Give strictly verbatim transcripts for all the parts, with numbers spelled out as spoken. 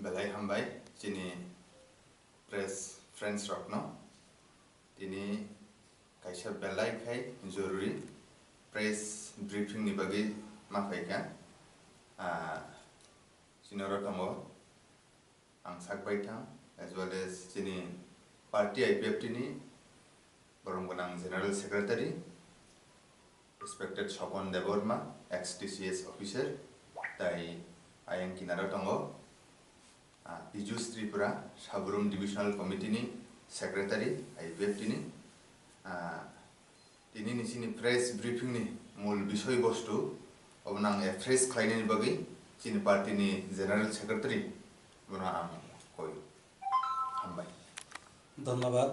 Belai hambai chini press friends rokno. Tini kaisa belai khai joruri press briefing ni bagwi ma phaikha. Ah, chini oro tongo ang sak baithang as well as chini party I P F T ni borom gwnang General Secretary, respected Sopon Debbarma, ex T C S officer, tai ayang kinaro tongo, ah, Pijus Tripura, Sabrum Divisional Committee ni Secretary, I P F T ni, ah, tini ni chini press briefing ni mul bisoi bostu, obo nang address khlainani bagwi chini party ni General Secretary, bono ang koi. Hambai. ধন্যবাদ।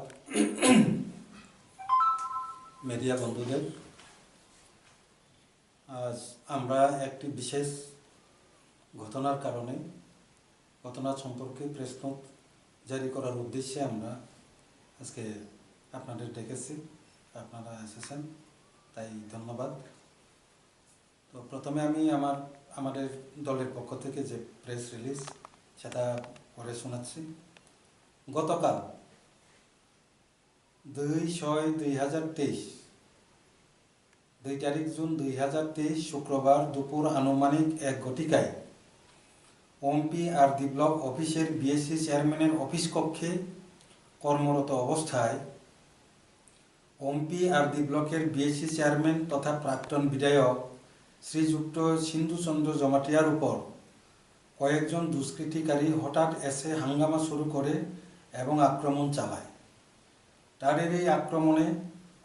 মিডিয়া বন্ধুদের, আজ আমরা একটি বিশেষ ঘটনার কারণে, ঘটনা সম্পর্কে প্রেস নোট জারি করার উদ্দেশ্যে আমরা আজকে আপনাদের ডেকেছি, আপনারা এসেছেন, তাই ধন্যবাদ। তো প্রথমে আমি আমার, আমাদের দলের পক্ষ থেকে যে প্রেস রিলিজ, সেটা পড়ে শোনাচ্ছি। গতকাল দুই ছয় দুই হাজার তেইশ, দুই তারিখ জুন দুই হাজার তেইশ, শুক্রবার দুপুর আনুমানিক এক ঘটিকায় ওমপি আরডি ব্লক অফিসের বিএসসি চেয়ারম্যানের অফিস কক্ষে কর্মরত অবস্থায় ওমপি আরডি ব্লকের বিএসসি চেয়ারম্যান তথা প্রাক্তন বিধায়ক শ্রীযুক্ত সিন্ধুচন্দ্র জমাটিয়ার উপর কয়েকজন দুষ্কৃতিকারী হঠাৎ এসে হাঙ্গামা শুরু করে এবং আক্রমণ চালায়। তাদের এই আক্রমণে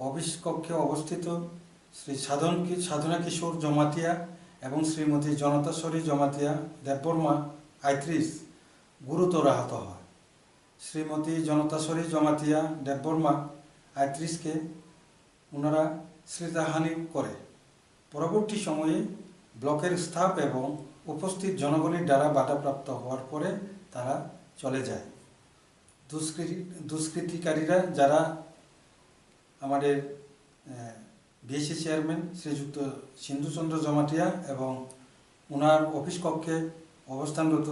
অফিস কক্ষে অবস্থিত শ্রী সাধন কি-, সাধনা কিশোর জমাতিয়া এবং শ্রীমতী জনতাশ্বরী জমাতিয়া দেববর্মা, আটত্রিশ, গুরুতর আহত হয়। শ্রীমতী জনতাশ্বরী জমাতিয়া দেববর্মা, আটত্রিশকে ওনারা শ্লীলতাহানি করে। পরবর্তী সময়ে ব্লকের স্টাফ এবং উপস্থিত জনগণের দ্বারা বাধাপ্রাপ্ত হওয়ার পরে তারা চলে যায়। দুষ্কৃতি-, দুষ্কৃতিকারীরা, যারা আমাদের, আহ, বিএসসি চেয়ারম্যান শ্রীযুক্ত সিন্ধুচন্দ্র জমাতিয়া এবং ওনার অফিস কক্ষে অবস্থানরত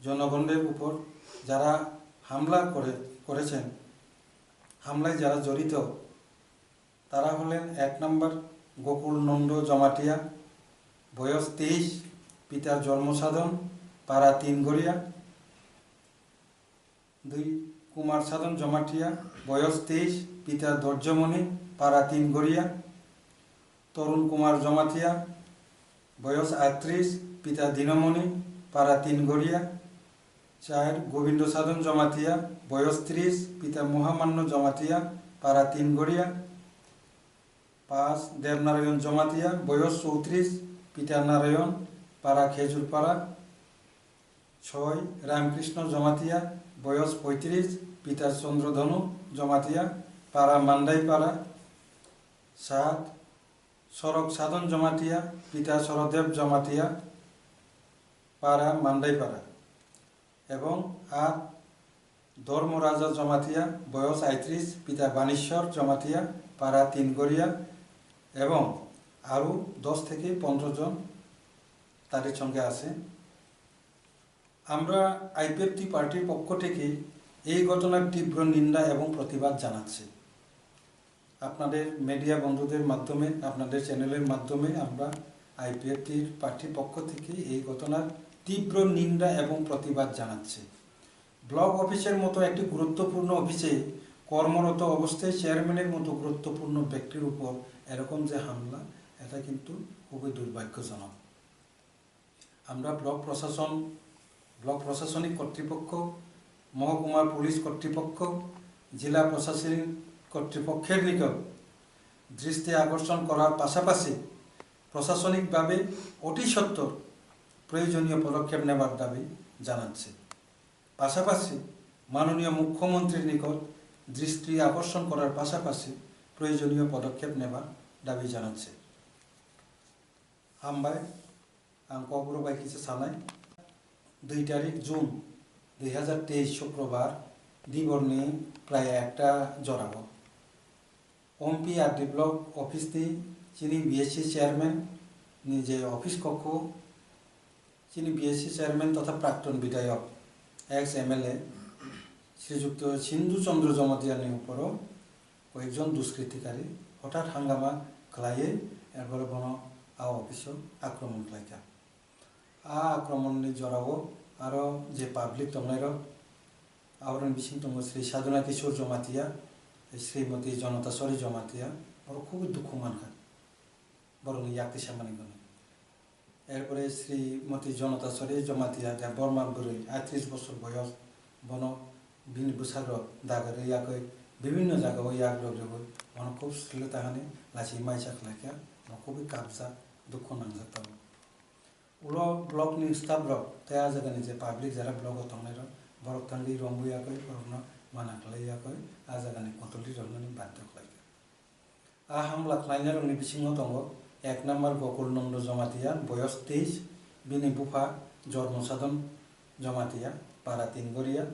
জনগণের উপর যারা হামলা করে, করেছেন, হামলায় যারা জড়িত, তারা হলেন এক নম্বর গোকুল নন্দ জমাতিয়া, বয়স তেইশ, পিতা জন্মসাধন, পাড়া তিনগড়িয়া। দুই, কুমার সাধন জমাতিয়া, বয়স তেইশ, পিতা দর্জমণি, পাড়া তিনগড়িয়া। তরুণ কুমার জমাতিয়া, বয়স আটত্রিশ, পিতা দীনমণি, পাড়া তিনগড়িয়া। চার, গোবিন্দ সাধন জমাতিয়া, বয়স ত্রিশ, পিতা মহামান্য জমাতিয়া, পাড়া তিনগড়িয়া। পাঁচ, দেবনারায়ণ জমাতিয়া, বয়স চৌত্রিশ, পিতা নারায়ণ, পাড়া খেজুরপাড়া। ছয়, রামকৃষ্ণ জমাতিয়া, বয়স পঁয়ত্রিশ, পিতা চন্দ্রধনু জমাতিয়া, পাড়া মান্ডাইপাড়া। সাত, শরৎ সাধন জমাতিয়া, পিতা শরদেব জমাতিয়া, পাড়া মান্ডাইপাড়া। এবং আট, ধর্মরাজা জমাতিয়া, বয়স আটত্রিশ, পিতা বানেশ্বর জমাতিয়া, পাড়া তিনগড়িয়া। এবং আরও দশ থেকে পনেরো জন তাদের সঙ্গে আছে। আমরা আইপিএফটি পার্টির পক্ষ থেকে এই ঘটনার তীব্র নিন্দা এবং প্রতিবাদ জানাচ্ছি। আপনাদের মিডিয়া বন্ধুদের মাধ্যমে, আপনাদের চ্যানেলের মাধ্যমে আমরা আইপিএফটির পার্টির পক্ষ থেকে এই ঘটনার তীব্র নিন্দা এবং প্রতিবাদ জানাচ্ছি। ব্লক অফিসের মতো একটি গুরুত্বপূর্ণ অফিসে কর্মরত অবস্থায় চেয়ারম্যানের মতো গুরুত্বপূর্ণ ব্যক্তির উপর এরকম যে হামলা, এটা কিন্তু খুবই দুর্ভাগ্যজনক। আমরা ব্লক প্রশাসন, ব্লক প্রশাসনিক কর্তৃপক্ষ, মহকুমার পুলিশ কর্তৃপক্ষ, জেলা প্রশাসনিক কর্তৃপক্ষের নিকট দৃষ্টি আকর্ষণ করার পাশাপাশি প্রশাসনিকভাবে অতি সত্বর প্রয়োজনীয় পদক্ষেপ নেবার দাবি জানাচ্ছি। পাশাপাশি মাননীয় মুখ্যমন্ত্রীর নিকট দৃষ্টি আকর্ষণ করার পাশাপাশি প্রয়োজনীয় পদক্ষেপ নেবার দাবি জানাচ্ছি। হামবাই, ang kokborok bai kisa sanai. দুই তারিখ জুন দুই হাজার তেইশ শুক্রবার দিবরনি প্রায় একটা জরাবো ওমপি আরডি ব্লক অফিসনি চিনি বিএসসি চেয়ারম্যাননি যে অফিস কক্ষ Chini B S C chairman totha prakton bidhayok, ex M L A, Srijukto Sindhu Chandra Jamatiani uporo koyekjon duskritikari hothat hangama khlaiwi, erpore bono a office-o akromon khlaikha. A akromonni jorao aro je public tongnairok, aboroni bising tongo Sri Sadhuna Kishore Jamatia, Srimati Janata Sori Jamatia, borok khubui dukhu mankha borokni yak tisamani bagwi. Erpore Srimati Janata Sori Jamatia, Debbarma bwrwi, aitris bosor boyos, bono bini bwsarok dagarwi yakwi bibinno jagao yak rwrwi bono khub swlwtahani lachi maisa khlaikha, bono khubui kabjak, dukhu nangjak tongo. Ulo block ni staff rok tei a jaga ni je public jara block o tongnai rok, borok thangwi romwi yakwi borokno mana khlai yakwi a jaga ni kotoli rwnani badhyo khlaikha. A hamla khlainai rokni bisingo tongo ek number Gokul Nando Jamatia, boyos teis, bini bupha Jormo Sadon Jamatia, para Tingoria.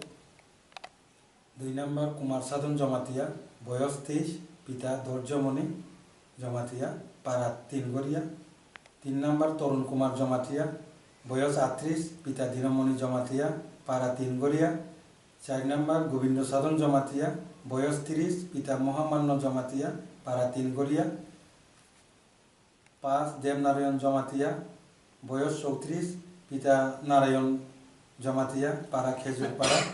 Dui number Kumar Sadon Jamatia, boyos teis, pita Dorjomoni Jamatia, para Tingoria. Tin number Torun Kumar Jamatia, boyos aitris, pita Dinamoni Jamatia, para Tingoria. Char number Gobindo Sadon Jamatia, boyos tris, pita Mohamanno Jamatia, para Tingoria. Pas Debnarayon Jamatia, boyos chowtris, pita Narayon Jamatia, para Khejurpara.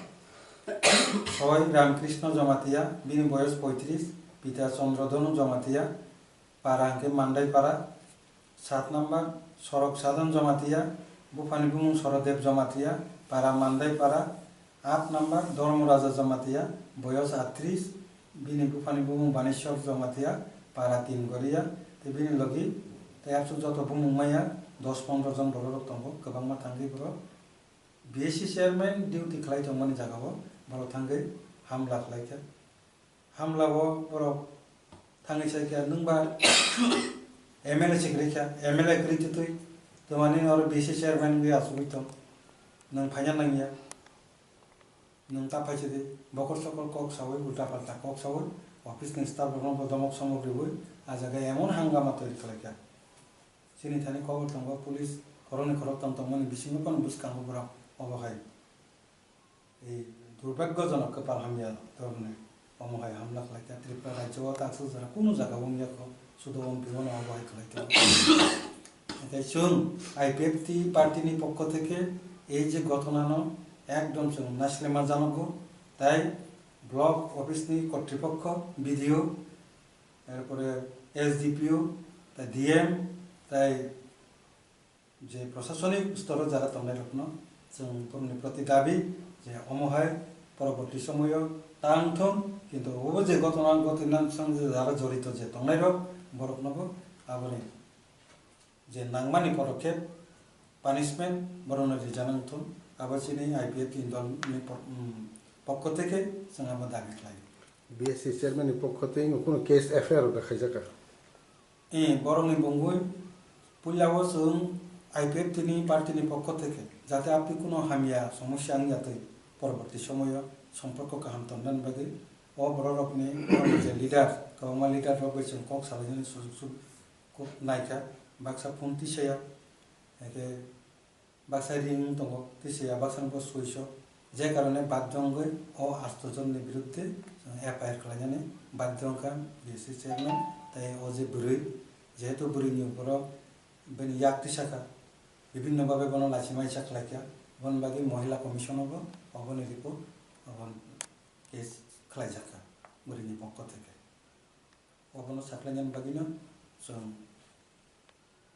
Soi Ramkrishna Jamatia, bini boyos poitris, pita Chandradhanu Jamatia, para hwnkhe Mandaipara. Sat number Sorok Sadon Jamatia, buphani bumung Sorodev Jamatia, para Mandaipara. Aat number Dharmaraja Jamatia, boyos aitris, bini buphani bumung Baneswar Jamatia, para Tingoria, tei bini logi tei aswk joto bumung maya dos pondro jon bororok tongo, kwbangma thangwi borok B S C chairman duty khlai tongmani jagao borok thangwi hamla khlaikha. Hamla o borok thangwi saikha, "Nwngba M L A se kwrwi kha, M L A kwrwi twtwi, twmani oro B C chairman wngwi achugwi tong, nwng phaina nangya, nwng ta phaisidi." Bokhor sokor kok sawi, ulta palta kok sawi, office ni staff rokno bo domok somok riwi, a jaga emon hangama toiri khlaikha. Chini thani kobor tongo, police khoroknwi khoroktham tongmani bisingo phano bwskango borok obo hai. Ei durbhagyojonok kwpal hamya dorni omo hai hamla khlaikha. Tripura rajyo o taksuk jora kunu jaga wngya kho, sudo ompimo no obo hai khlai tongo. Tei chwng I P F T party ni pokho theke ei je ghotona no ekdom chwng naislema janogo, tai block office ni kotripokho, B D O, erpore S D P O, tai D M, tai je prosasonik stor o jara tongnai rokno chwng borokni proti dabi je omo hai poroborti somoyo tang thung, kintu obo je ghotona, ghotona song je jara jorito je tongnai rok, borokno bo aboni je nangmani porokhep, punishment, borokno rijana wngthung, abo chini I P F T ni dol ni po-, um, pokho theke chwng abo dabi khlai. B S C chairman ni pokho tei no kuno case F I R rok da khaijaka. Eh, borokni bungwi puila o chwng I P F T ni party ni pokho theke jate apni kuno hamya somosya wngya twi poroborti somoyo somporko kaham tonnani bagwi o borok rokni, borokni je leader, kwbangma leader rok bai chwng kok salainani sujuk su-, kok naikha, baksa phone tisaya, haikhe baksa ring wng tongo, tisaya baksa wngkha soiso, je karone badhyo wngwi o asto jonni biruddhe chwng F I R khlainani badhyo wngkha B S C chairman, tei o je bwrwi, jehetu bwrwini borok bini yak tisakha, bibhinno bhabe bono lachi maisa khlaikha, aboni bagwi mohila commission o bo oboni report, oboni case khlaijakha bwrwini pokho theke. Obono saklainani bagwino chwng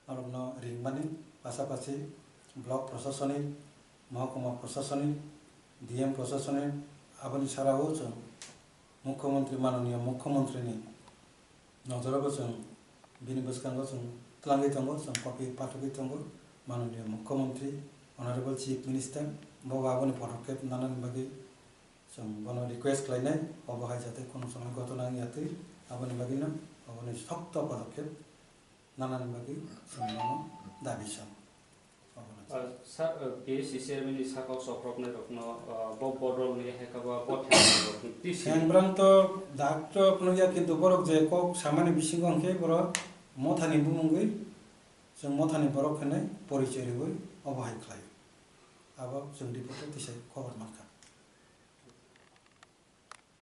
norokno ringmani, pasapasi block prosasonik, mohokuma prosasonik, D M prosasonik, aboni sarao chwng Mukhyamantri, Mananiya Mukhyamantrini nojoro bo chwng bini bwskango chwng twlangwi tongo, chwng copy pathogwi tongo, Mananiya Mukhyamantri, Honorable Chief Minister, bo aboni podokkhep nanani bagwi chwng bono request khlainai, obo hai jate kono somoi ghotona wngya twi, aboni bagwino oboni sokto podokkhep nanani bagwi chwng bono dabi san. Obono. Ah, sa-, ah, B S C chairman ni sakao sokroknai rokno, ah, bo bodol ni hai khe bo, bo thani rok tisi. Sengbrang to dak to phunukya, kintu borok je kok samani bisingo hwnkhe borok mothani bumungwi, chwng mothani borok hinwi porichoi rwui Obo hai khlai. Abo chwng report o tisa khobor mankha.